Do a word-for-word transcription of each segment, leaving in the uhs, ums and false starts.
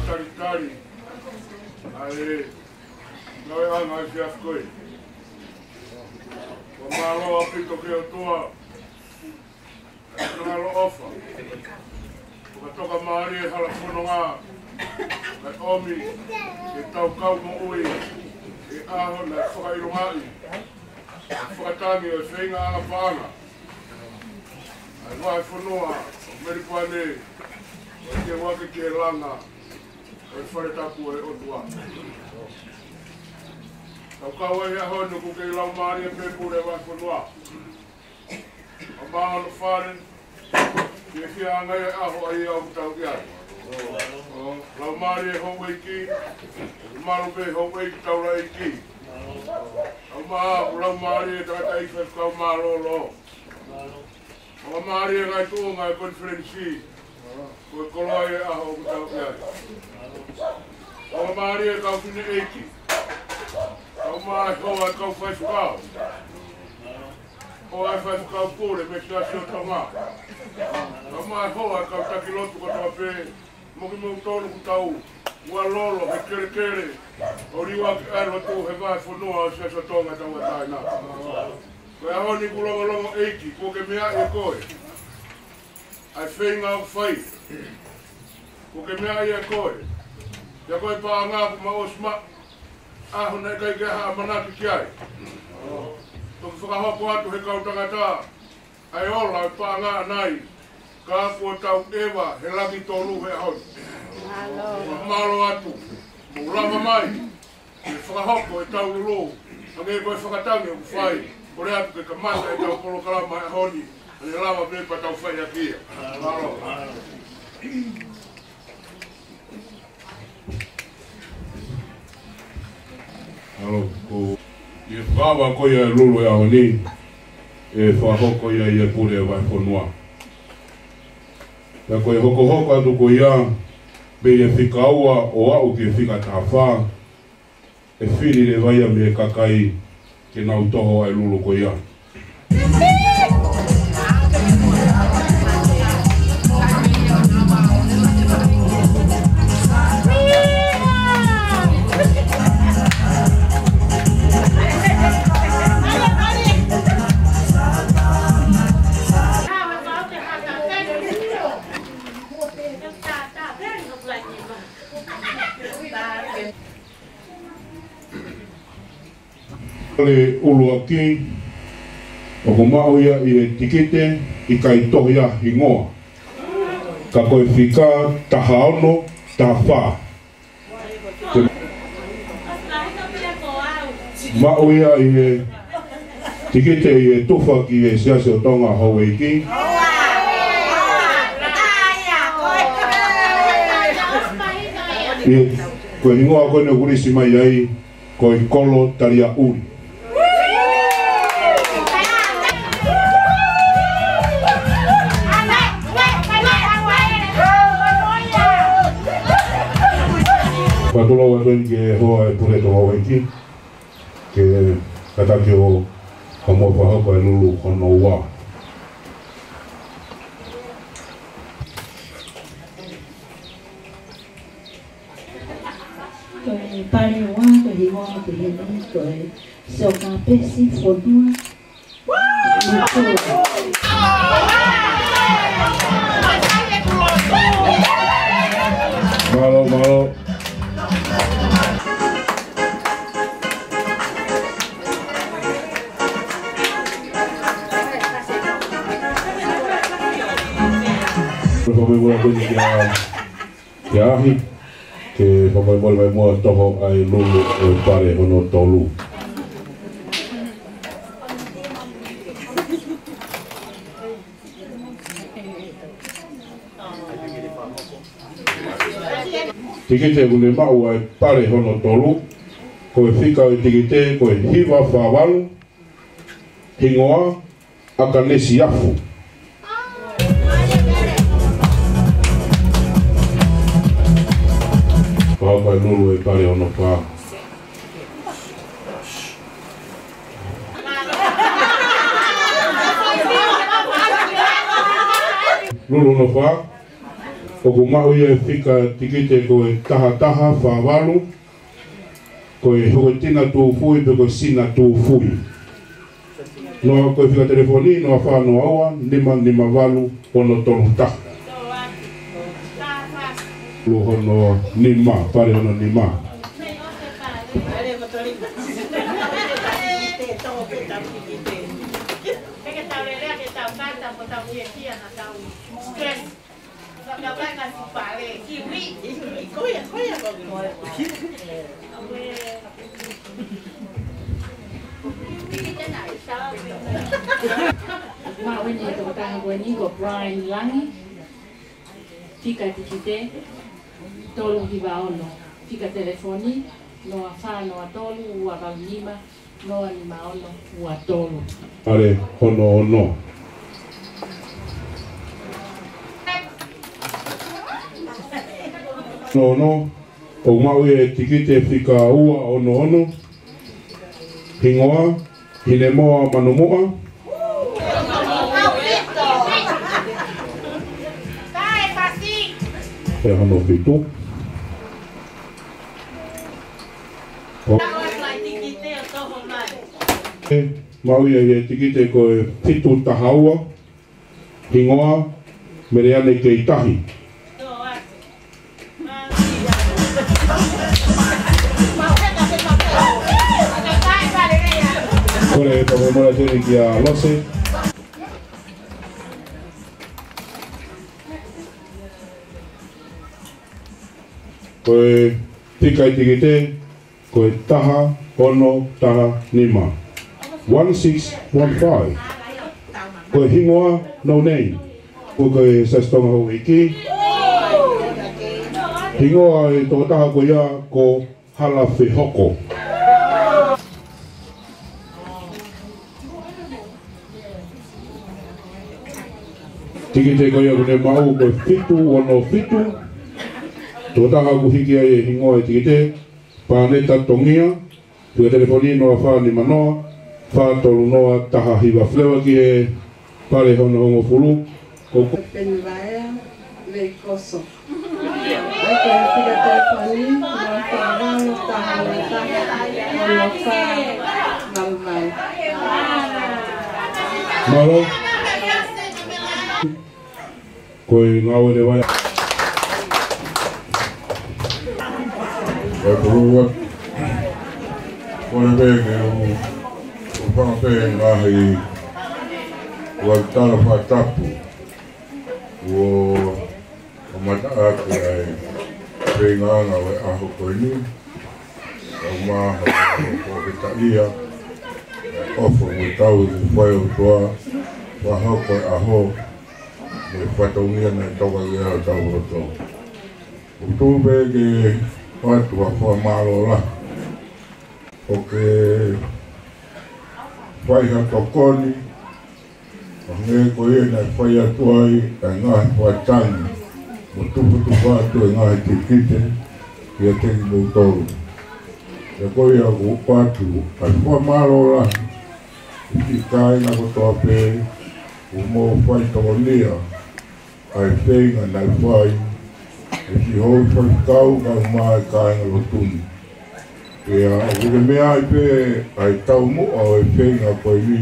Talitali ʻa e ngāue ʻa e efiafi ko eni. Ko e mālō ʻaupito ki he ʻOtua, ʻa e ʻaloʻofa. Ko e tokamālie hala fononga, ʻa e ʻomi ke tau kau moʻui he ʻaho naʻe fakaʻilongaʻi ʻa e fakatangi ʻo e feinga ʻanga paʻanga ʻa e vahefonua ʻo Melipoane, ʻo ʻikai ke ʻoatu ke langa ʻo e fale tapu ʻo e ʻOtua. Tau kau ai he ʻaho ni ʻoku kei laumālie pē pule vahefonua. ʻA māʻa hono fale, ke fianga ia ʻaho ʻa ia ʻoku tau ʻi ai. Laumālie houʻeiki, malu pē houʻeiki taulaʻeiki. ʻA māʻa ʻoku laumālie tangataʻeiki faifekau mālōlō. ʻOku mālie ngaahi tuʻunga e konifelenisi. Ko e koloa ia ʻaho ʻoku tau ʻi ai. ʻOku mālie kau fineʻeiki. ʻOku mālie hoa e kau faifekau. ʻO e faifekau pule mei he Siasi ʻo Tonga. ʻOku mālie hoa e kau taki lotu kotoa pē. Mo kimoutolu kuo tau ua lolo he kelekele ʻo liuaki ʻa e lotu he vahefonua ʻo e Siasi ʻo Tonga tauʻatāina. Ko e ʻaho ni kuo longolongo ʻEiki, kuo ke meaʻi ʻe koe ʻa e feinga ʻoku fai. Kuo ke meaʻi ʻe koe ia ko e paʻanga kuo ma ʻosi maʻu, ʻaho naʻe ʻikai ke ʻi ai ha ʻamanaki ki ai. Toki fakahoko atu he kau tangata ʻa e ola ʻo e paʻanga ʻanai, ka kuo tau ʻeva he langi tonu he ʻaho ni. Mālō atu, mou lava mai ke fakahoko ʻetau lulu, hangē ko e fakatangi ʻoku fai. Kole atu ke kamata ʻetau polokalama he ʻaho ni, ʻa ē lava pē pea tau fai ʻaki ia. Mālō. Mālō, ko e fakaava ko ia e lulu he ʻaho ni, ʻe fakahoko ia ʻe he pule vahefonua. Pea ko e hokohoko atu ko ia, mei he fika ua ʻo aʻu ki he fika taha fā, ʻe fili leva ia mei he kakai ke nau toho ʻa e lulu ko ia. Pale ʻuluaki, ʻoku maʻu ia ʻi he tikite, ʻikai tohi ia hingoa. Ka ko e fika taha ono, taha fā. Maʻu ia ʻi he tikite ʻi he tufa ki he Siasi ʻo Tonga houʻeiki. ʻIo, ko e hingoa ko eni ʻoku lisi mai ai, ko e Kolo Taliaʻuli. Pea tulou atu eni ki he hoa e pule toko houʻeiki, ke kātaki ʻo ka mo fakahoko e lulu hono ua. Ko e pale ua, ko e hingoa ko eni, ko e Siokapesi Fonua. Mālō, mālō. Ko e fakamolemole ko eni kia, kia Ahi, ke fakamolemole mai muʻa toho ʻa e lulu ʻo e pale hono tolu. Tikite ʻoku ne maʻu ʻa e pale hono tolu, ko e fika ʻo e tikite ko e hiva fā valu, hingoa ʻAkanesi Afu. Pau kai Lulu e pale hono fā. Lulu hono fā, ʻoku maʻu ia e fika tikite ko e taha taha fā valu, ko e Huketina Tūfui pe ko e Sina Tūfui. Noa ko e fika telefoni, noa fā noa ua, nima nima valu, ono tolu taha. Lulu hono nima, pale hono nima. Maʻu ʻe he tokotaha ko eni ko Brian Langi, fika tikite tolu hiva ono, fika telefoni noa fā noa tolu ua valu nima, noa nima ono ua tolu. Pale hono ono. Ono ono, ʻoku maʻu e tikite fika ua ono ono. Hingoa, Hinemoa Manumuʻa. Pea hono fitu. Maʻu ia e tikite ko e fitu taha ua. Hingoa, Meleane Keitahi. Kole e papa mora teni kia Lose. Ko e fika e tikite, ko e taha ono taha nima. One six one five. Ko e hingoa, no name. Ko e Siasi Tonga Houʻeiki. Hingoa e tokotaha ko ia ko Hala Fehoko. Tikite ko ia ʻoku ne maʻu ko e fitu ono fitu. Tokotaha ʻoku hiki ai e hingoa e tikite, Paneta Tongia, fika telefoni noa fā nima noa, fā tolu noa taha hiva. Flewa ki he pale hono hongofulu. Ko Penivaea Veikoso. ʻA ia ko e fika telefoni noa fā valu taha nima taha ono fā valu valu. Mālō. Ko e ngāue leva ia. Ko e pulu ua. Ko e venge u, u fanga pē ngaahi ua tala fatapu. Uo kamata ake ai pē nganga we aho ko eni. Au mā ha ko ke taia. Ofo me tau i fai o toa. Wa hoko e aho. Me fatongia me toka ia tau roto. ʻOku ou pehē ke ʻoatu ha fakamālō lahi. ʻO ke fai ha tokoni, ʻo hangē ko ia naʻe fai atu ai ʻa e ngaahi fakatangi, mo tufotufa atu e ngaahi tikite, kiate kimoutolu. Pea ko ia ʻoku ou ʻoatu ʻa e fakamālō lahi, ki he kāinga kotoa pē, ʻoku mou fai tokonia, ʻa e feinga naʻe fai ʻe siʻi houʻeiki faifekau kae ʻumaʻā ʻa e kāinga lotu ni. Pea ʻoku ke meaʻi pē ʻa e taumuʻa ʻo e feinga ko eni,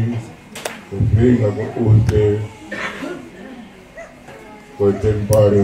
ko e feinga koeʻuhi pē ko e temipale